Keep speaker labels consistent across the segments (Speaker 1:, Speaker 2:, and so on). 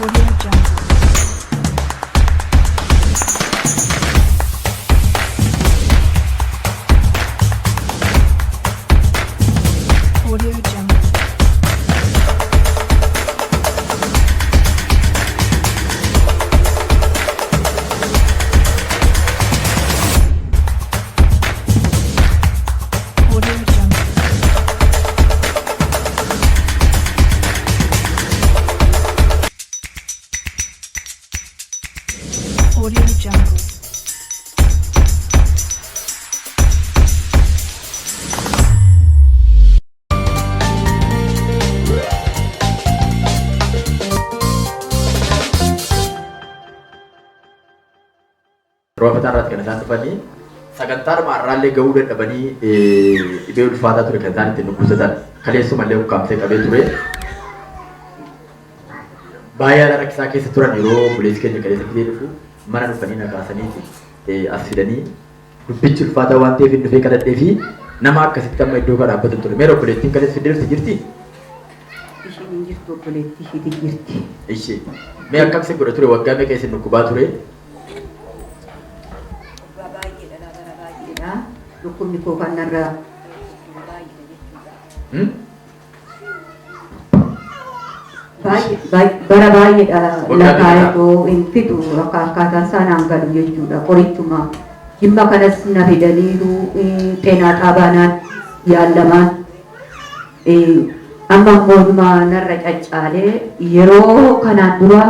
Speaker 1: Audio Jungle. Audio Jungle. Audio Jungle. Audio Jungle.
Speaker 2: Yeroo afataa irraatti kan isaan dhufanii sagantaadhuma har'aallee gahuu dadhabanii dhibee ulfaataa ture kan isaan ittiin dhukkubsatan kaleessumallee ukkaamsee qabee ture. Baay'ee haala rakkisaa keessa turan yeroo obboleessi keenya kaleessa fidee dhufu mana dhufanii na kaasaniiti as fidanii dubbichi ulfaataa waan ta'eef hin dhufee kadhadhee fi nama akkasitti amma iddoo kana dhaabbatu ture. Mee obboleettiin kaleessa fidee dhufte jirti?
Speaker 3: Ishiin hin jirtu obboleettii ishiiti jirti.
Speaker 2: Ishee. Mee akkam isin godha ture waggaa meeqa isin dhukkubaa ture?
Speaker 3: Waggaa baay'eedha laa bara baay'eedha. Dhukkubni koo kan narra baay'eedha jechuudha.
Speaker 2: Hmm?
Speaker 3: Baay'ee- baay'ee- Bara baay'eedha
Speaker 2: Waggaa
Speaker 3: lafaa
Speaker 2: meeqa?
Speaker 3: itoo hin fidu akka akkaataan isaa naan galu jechuudha. Qorichuma jimma kanas na fidaniiru xeenaa xaabaanaan yaallamaan Amma immoo inuma narra caccaalee yeroo kanaan dura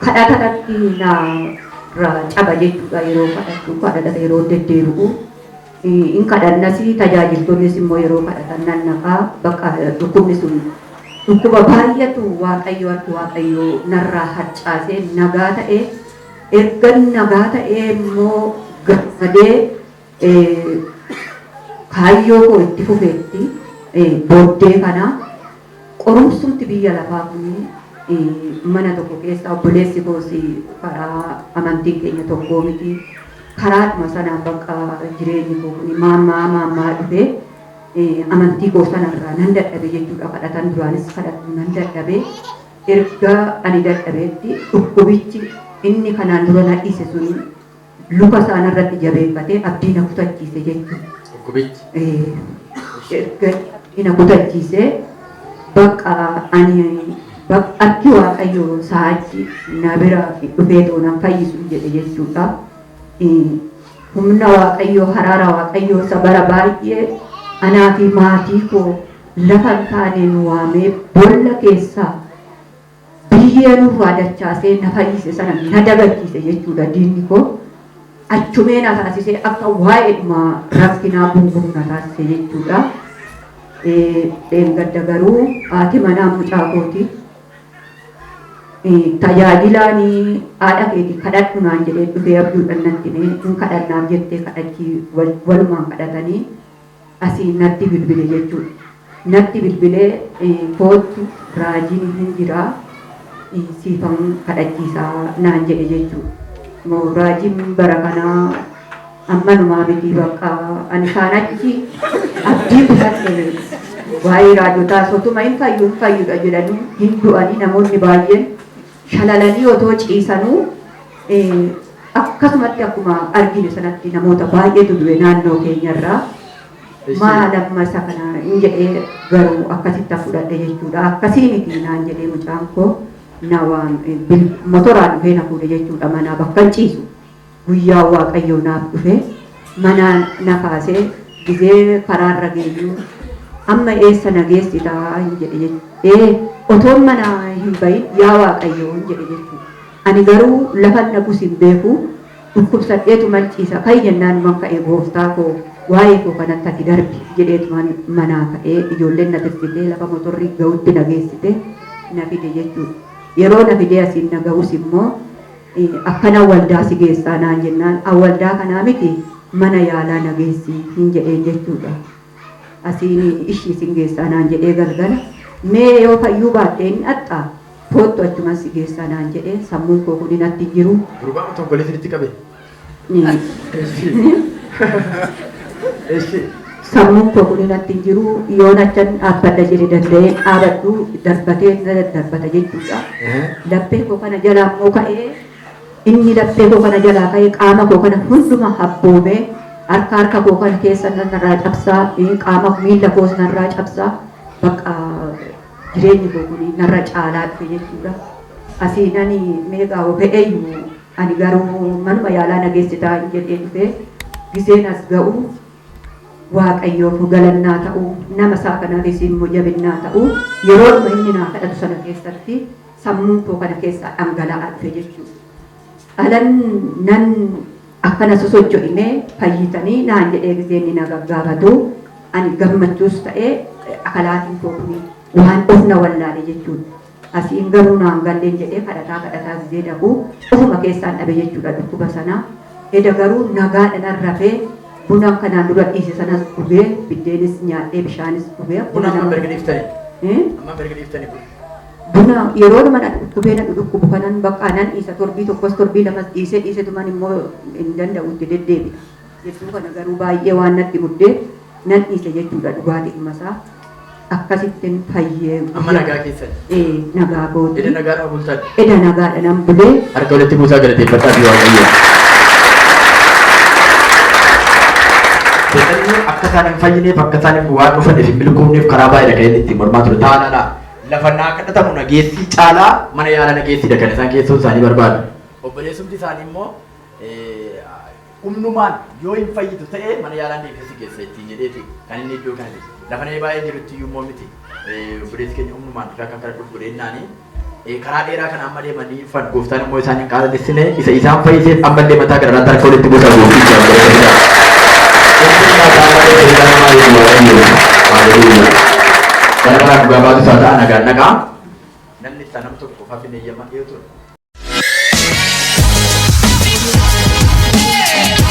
Speaker 3: kadhatarratti narra caba jechuudha yeroo kadhadhu kadhatata yeroo deddeebi'u in kadhannas tajaajiltoonnis immoo yeroo kadhatan nan naqaa bakka dhukkubni sun dhukkuba baay'atu waaqayyo harki waaqayyo narraa harcaasee nagaa ta'e erga nagaa ta'ee immoo gammadee Kaayyoo koo itti fufeetti booddee kana qorumsumti biyya lafaa kun mana tokko keessa obboleessi koos karaa amantiin keenya tokkoo miti karaadhuma sanaan bakka jireenyi koo kun maammaa maammaa dhufe amantii koo sanarraa nan dadhabe jechuudha kadhatan duraanis kadhatu nan dadhabe erga ani dadhabeetti dhukkubichi inni kanaan dura na dhiise sun luka isaa narratti jabeeffatee abdii na kutachiise jechuudha.
Speaker 2: Dhukkubichi.
Speaker 3: Erga abdii na kutachiise bakka ani harki Waaqayyoo sa'aachi na bira dhufee too nan fayyisu jedhe jechuudha. Humna Waaqayyoo haraara Waaqayyoo isa bara baay'ee anaa fi maatii koo lafa hin taaneen waamee boolla keessaa biyyee nurraa dachaasee na fayyise sana na dagachiise jechuudha diinni koo achumee na taasisee akka waa'eedhuma rakkinaa gunguru na taasise jechuudha. Dheengadda garuu haati manaa mucaa kooti tajaajilaan haadha keeti kadhadhu naan jedhee dhufee abjuudhaan natti himee hin kadhannaaf jettee kadhachii walumaan kadhatanii asii natti bilbile jechuudha. Natti bilbilee koottu raajiin hin jira siifan kadhachiisaa naan jedhe jechuudha. Moo raajiin bara kanaa ammanumaa miti bakka ani isaan achi abdii kutadhe waa'ee raajotaas otuma hin fayyu hin fayyudha jedhanii hin du'anii namoonni baay'een shalalanii otoo ciisanuu Akkasumatti akkuma argine sanatti namoota baay'eetu du'e naannoo keenyarraa. Maal amma isa kana hin jedhee garuu akkasitti fudhadhe jechuudha. Akkasii miti naan jedhee mucaan koo na waan motoraan dhufee na fuudhe jechuudha manaa bakka hin ciisu. Guyyaa Waaqayyoo naaf dhufe manaa na kaasee gizee karaarra geenyu amma eessa na geessitaa hin jedhe jechuudha. Ee otoon manaa hin bahin yaa Waaqayyoo hin jedhe jechuudha. Ani garuu lafan dhaqus hin beeku, dhukkubsadheetuman ciisa, ka'i jennaanuman ka'e gooftaa koo waa'ee koo kanatti ati darbi jedheetuman manaa ka'ee ijoolleen na tirsitee lafa motorri ga'utti na geessite na fide jechuudha. Yeroo na fidee asiin na ga'us immoo akkana waldaa si geessaa naan jennaan an waldaa kanaa miti mana yaalaa na geessi hin jedheen jechuudha. Asiin ishii sin geessaa naan jedhee galgala mee yoo fayyuu baatte hin dhaqxaa Koottu achuman si geessaa naan jedhe sammuun koo kuni natti hin jiru.
Speaker 2: Gurbaan tonkolee sirriitti qabe. Eshi. Eshi.
Speaker 3: Sammuun koo kun natti hin jiru yoon achan dhaabbadha jedhe danda'ee dhaabadhu darbatee na daddarbata jechuudha. Laphee koo kana jalaa immoo ka'ee inni laphee koo kana jalaa ka'ee qaama koo kana hunduma habboomee harka harka koo kana keessa narraa cabsaa qaama miila koos narraa cabsaa bakka jireenyi koo kun narra caalaa dhufe jechuudha. Asii nani meeqaa fe'eyyuu ani garuu manuma yaalaa na geessitaa hin jedhee dhufee giseen as ga'u Waaqayyoof galannaa ta'u nama isaa kanaafis immoo jabinnaa ta'u yeroo inni naa kadhatu sana keessatti sammuun koo kana keessaa dhangala'aa dhufe jechuudha. Alan nan akkana sosocho'imee fayyitanii naan jedhee gisee inni na gaggaafatu ani gammachuus ta'ee akalaatiin koo kun waan of na wallaale jechuudha. Asiin garuu naan galleen jedhee kadhataa kadhataa gisee dhaqu ofuma keessaan dhabe jechuudha dhukkuba sana. Eda garuu nagaadha nan rafee buna kanaan dura dhiise sanas dhugee biddeenis nyaadhee bishaanis dhugee
Speaker 2: Buna amma erga dhiiftanii?
Speaker 3: Eh?
Speaker 2: Amma erga dhiiftanii buna?
Speaker 3: Buna yeroo nama na dhukkubee na dhukkubu kanan bakka nan dhiisa torbii tokkos torbii lamas dhiisee dhiisetuman immoo hin danda'u itti deddeebi'a. Jechuu kana garuu baay'ee waan natti muddee nan dhiise jechuudha dhugaatii dhuma isaa. Akkasittiin fayyee.
Speaker 2: Amma nagaa keessan.
Speaker 3: Ee nagaa kooti.
Speaker 2: Eda nagaadhaa bultan.
Speaker 3: Eda nagaadha nan bulee.
Speaker 2: Harka walitti buusaa galateeffadhaa fi Waaqayyoon. Seexanni akka isaan hin fayyineef akka isaan hin waan dhufaniif hin milkoofneef karaa baay'eedha kan inni ittiin mormaa ture. Taanaadha. Lafa naa kadhatamu nageessii caalaa mana yaala nageessiidha kan isaan keessoo isaanii barbaadu. Obboleessumti isaanii immoo humnumaan yoo hin fayyitu ta'e mana yaalaan deebisee si geessa ittiin jedheeti kan inni iddoo kana geesse. Lafa namni baay'een jirutti iyyuu immoo miti. Obboleessi keenya humnumaan dhufee akka kadhadhuuf godhennaani. Karaa dheeraa kana amma deemanii dhufan gooftaan immoo isaan hin qaanessine isa isaan fayyiseef ammallee mataa gararraatti harka walitti buusaa goofticha galata. Bara baraan dhugaa baatu isaa ta'a nagaan dhaqaa. Namni itti nam tokko qofaaf hin eeyyama dhiyeetu.
Speaker 1: Audio